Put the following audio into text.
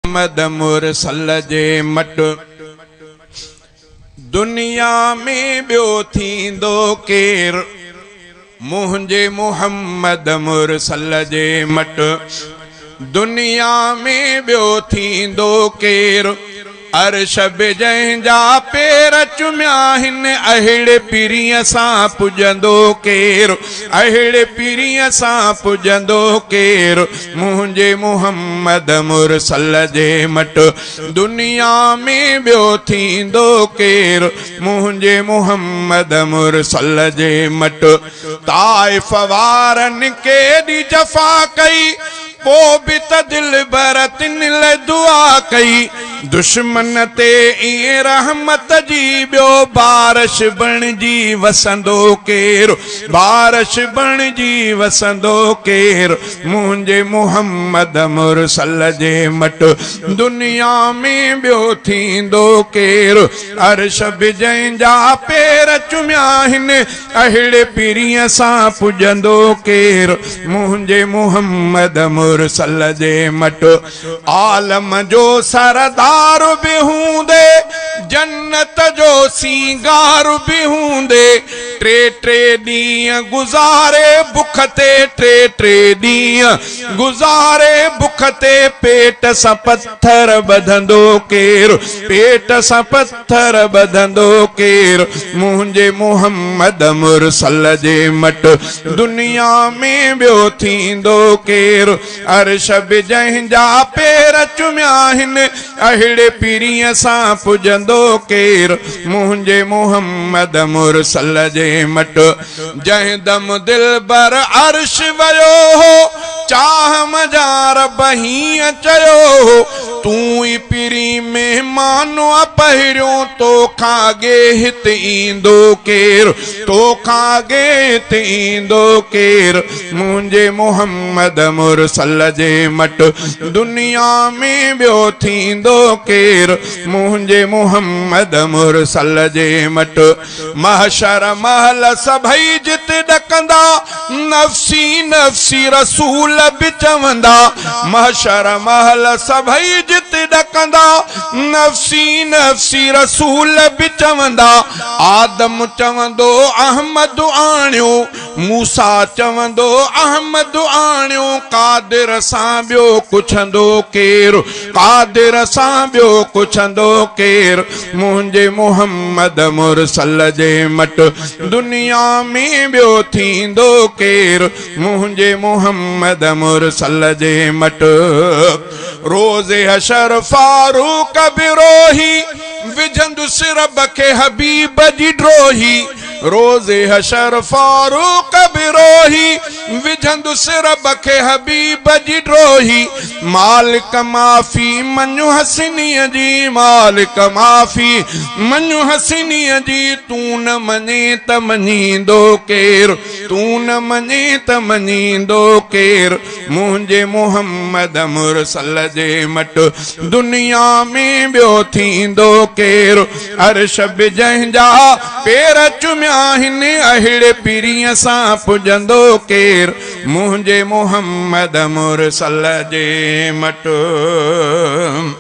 محمد مرسل جي مٽ دنيا ۾ ٻيو ٿيندو ڪير منهنجي محمد مرسل جي مٽ دنيا ۾ ٻيو ٿيندو ڪير عرش به جنهن جا پير چميا هن اهڙي پرينء سان پڄندو ڪير اهڙي پرينء سان پڄندو ڪير منهنجي محمد مرسل جي مٽ دنيا ۾ ٻيو ٿيندو ڪير منهنجي محمد مرسل جي مٽ طائف وارن ڪيڏي جفا ڪئي پوء به ته دلبر تن لئه دعا ڪئي. دشمن تي ائين رحمت جي ٻيو بارش بڻجي وسندو ڪير بارش بڻجي وسندو ڪير منهنجي محمد مرسل جي مٽ دنيا ۾ ٻيو ٿيندو ڪير عرش به جنهن جا پير چميا هن اهڙي پرينء سان پڄندو ڪير منهنجي محمد مرسل جي مٽ عالم جو سردار به هوندي جنت جو سينگار به هوندي ٽي ٽي ڏينهن گذاري بک تي ٽي ٽي ڏينهن گذاري بک تي پيٽ سان پٿر ٻڌندو ڪير پيٽ سان پٿر ٻڌندو ڪير منهنجي محمد مرسل جي مٽ دنيا ۾ ٻيو ٿيندو ڪير عرش به جنهن جا پير چميا هن اهڙي پرينء سان پڄندو ڪير منهنجي محمد مرسل جي مٽ جنهن دم دلبر عرش ويو هو، چاهه منجهان رب هيئن چيو هو، تون ئي پرين مهمان آ پهريون، تو کان اڳي هت ايندو ڪير، تو کان اڳي هت ايندو ڪير، منهنجي محمد مرسل جي مٽ دنيا ۾ ٻيو ٿيندو ڪير، منهنجي محمد مرسل جي مٽ. محشر مهل سڀئي جت ڏڪندا، نفسي نفسي رسول به چوندا. محشر مهل سڀئي جت ڏڪندا، نفسي نفسي رسول به چوندا. آدم چوندو احمد آڻيو، موسيٰ چوندو احمد آڻيو، قادر سان ٻيو ڪڇندو ڪير، قادر سان ٻيو ڪڇندو ڪير، منهنجي محمد مرسل جي مٽ دنيا ۾ ٻيو ٿيندو ڪير، منهنجي محمد مرسل جي مٽ. روز حشر فاروق به روهي، وجهندس رب کي حبيب جي ڊروهي. روز حشر فاروق به روهي، وجهندس رب کي حبيب جي ڊروهي. مالڪ معافي مڃ حسنيء جي، مالڪ معافي مڃ حسنيء جي، تون نه مڃين ته مڃيندو ڪير، تون نه مڃين ته مڃيندو ڪير. منهنجي محمد مرسل جي مٽ دنيا ۾ ٻيو ٿيندو ڪير؟ عرش به جنهن جا پير چميا هن اهڙي پرينء سان پڄندو ڪير؟ منهنجي محمد مرسل جي مٽ.